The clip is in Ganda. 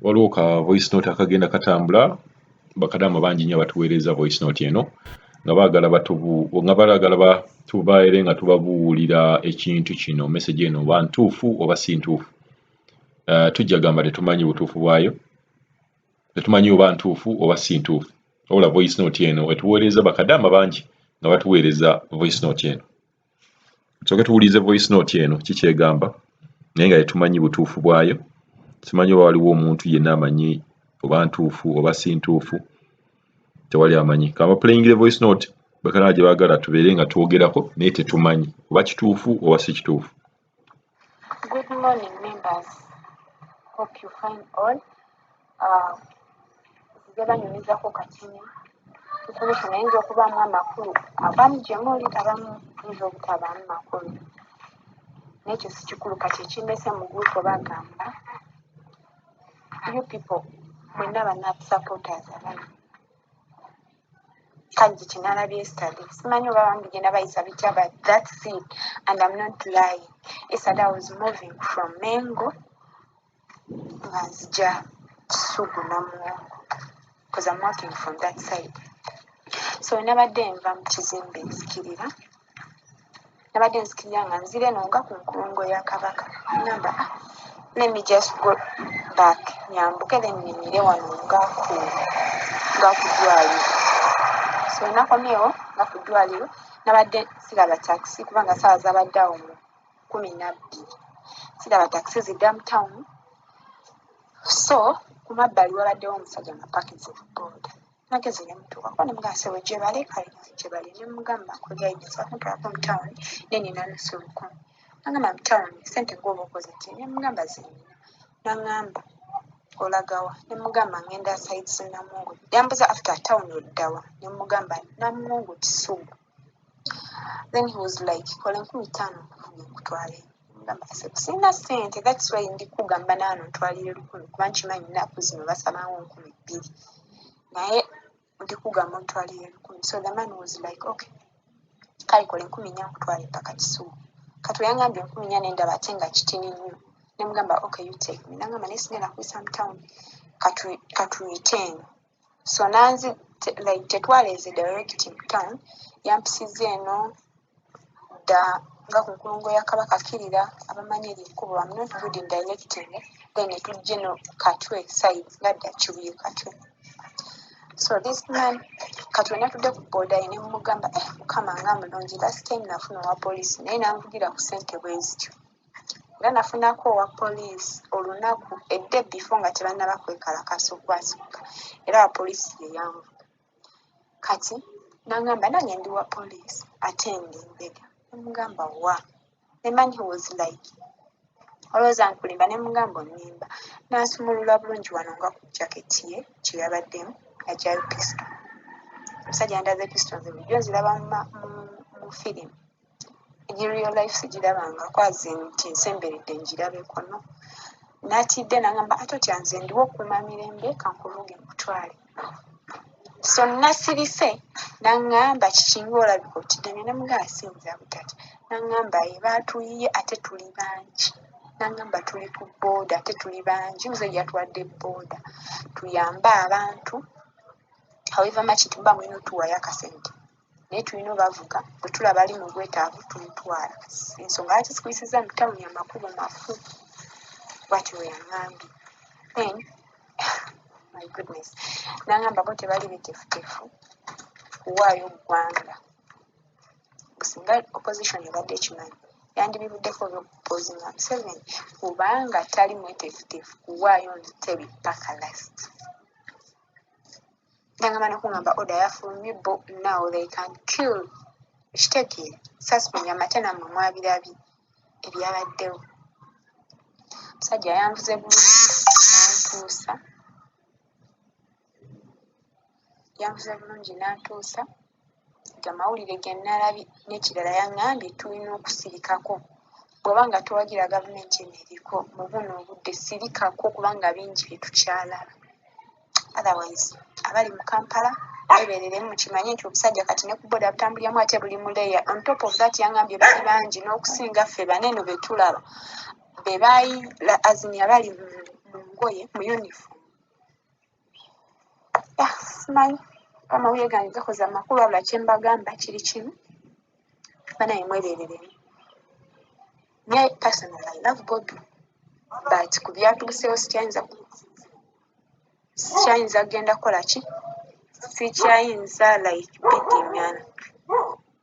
Waliwo ka voice note akagenda katambula. Bakadaama bangi nnyo abatuweereza voice note eno nga baagala batubu nga baagala tubaere nga tubabuulira ekintu kino, message eno oba ntuufu oba si ntuufu. Tujja gamba tetumanyi butuufu bwayo, tetumanyi oba ntuufu oba si ntuufu, wabula voice note eno etuweereza bakadaama bangi nga batuweereza voice note eno. Tusooke tuwulirize voice note eno kikyegamba, naye nga tetumanyi butuufu bwayo. Simanyi oba waliwo omuntu yenna amanyi oba ntuufu oba si ntuufu. Tewali amanyi. Kamba playingire voice note bakadaama gye baagala tubeere nga twogerako, naye tetumanyi oba kituufu oba si kituufu. Good morning, members. Hope you find all. Nze banyumizako katini. Information eyinza okubaamu amakulu abamu gye muli, abamu yinza obutabaamu makulu. Naye ekyo si kikulu. Kati ekindese mu group, bagamba you people mwenna ba supporters abali kajji kinalabye yesterday. Simanyi oba bangi gye nabayisa bitya, but that's it and I'm not lying. Yesterday I was moving from Mengo nga nzija Kisugu Namuwongo because I'm working from that side. So nabadde nva mu kizimbe nzikirira, nabadde nzikirira nga nzira eno nga ku nkulungo ya Kabaka. Ngamba, "Ah, let me just go back nyambuke, then nyimire wano nga ku ddwaliro." So nakomyewo nga ku ddwaliro, nabadde siraba takisi kubanga saawa zabadde awo mu 12, siraba takisi zidda mu town. So ku mabbali wabaddewo omusajja nga pakinze booda. Nageze ne mutuukako ne mugamba, "Ssebo, gyebale." "Kale, gyebale." Ne mugamba, "Nkwegayidde, nsaba kuntwalako mu town, naye nina nusu 1000." Nangamba, "Mu town sente gwoba okoze ki?" Ne mugamba zenina. Nangamba, "Olagawa?" Ne mugamba, "Ngenda sides Namuwongo." Yambuza, "After town oddawa?" Ne mugamba, "Namuwongo, Kisugu." Then he was like, "Kola 5000 nkuvuge nkutwale." Mugamba, "Ssebo, sirina ssente, that's why ndi kugamba naano ntwalire 1000, kuba nkimanyi nnaku zino basabawo 2000, naye ndi kugamba ontwalire 1000." So the man was like, "Okay, kale kola 4000 nkutwale paka Kisugu." Kati weyangambye 4000, nendaba ate nga kitini nnyo. Nemugamba, "Okay, you take me." Nangamba, "Naye sigenda kuyisa mu town, katuyite eno." So nanzi like tetwaleeze direct mu town, yampisiza eno dda nga ku nkulungo ya Kabaka kirira abamanyi eri ekkubo. I'm not good in directing. Then netujja eno Katwe side, nga dda Kibuye, Katwe. So this man, kati we natudde ku booda ye, ne mugamba, "Eh, Mukama nga mulungi. Last time nafuna owa poliisi, naye nanvugira ku ssente bwe zityo. Era nafunako owa poliisi olunaku edde before nga tebannaba kwekalakasa okwasooka, era wa poliisi ye yanvuga." Kati nangamba, "Nange ndi wa poliisi, ate ndi mbega." Nemugamba, "Wa?" The man, he was like, "Olowooza nkulimba?" Nemugamba, "Onnimba." N'asumulula bulungi wano nga ku jaketi ye kye yabaddemu, ajjayo pistol. Omusajja yandaze pistol. Nze bulijjo nziraba mu firimu, egi real life sigirabangako, as in nti nsemberedde ngirabeko, no. N'atidde n'angamba, "Ate otya? Nze ndiwo okukuuma mirembe, kankuvuge nkutwale." So nasirise. N'aŋŋamba, "Kiki nga olabika otidde nnyo?" Ne mugamba, "Siyinza butatya." N'aŋŋamba, "Ye baatuyiye ate tuli bangi." N'aŋŋamba, "Tuli ku booda ate tuli bangi. Muzeeyi yatuwadde booda tuyambe abantu. However much nti muba mulina otuwaayo akasente, naye tulina obavuga, bwe tulaba ali mu bwetaavu tumutwala. Ensonga lwaki sikuyisizza mu tawuni, amakubo mafu." Bw'atyo bwe yaŋŋambye. Then, my goodness, n'aŋŋamba bo tebali beteefuteefu kuwaayo ggwanga. Singa opposition ebadde ekimanyi, yandibivuddeko olw'okupozinga Museveni, kubanga tali mweteefuteefu kuwaayo ntebe paka last. Nangamba nokuŋŋamba order yafulumye, bo now they can kill. Ekitegeera suspend amate, nammwe mwabirabye ebyabaddewo. Omusajja yanvuze bulungi n'antuusa, yanvuze bulungi n'antuusa. Amawulire ge nalabye n'ekirala, yaŋŋambye tulina okusirikako. Bw'oba nga towagira gavumenti eno eriko mu buno obudde, sirikako, kubanga bingi bye tukyalaba. Otherwise abali mu Kampala mwebereremu, mukimanye nti obusajja kati ne ku boda butambuliramu ate buli mu layer. On top of that, yaŋŋambye bali bangi n'okusinga ffe banene be tulaba be bayi, as in abali mu Mugoye, mu uniform. Simanyi amawulire gange gakoze amakulu, wabula kyembagamba kiri kimu, banaye mwebereremu. Me personally, I love Bobi, but ku byatuuseewo sikyayinza kugenda kukola ki, sikyayinza like biddingana.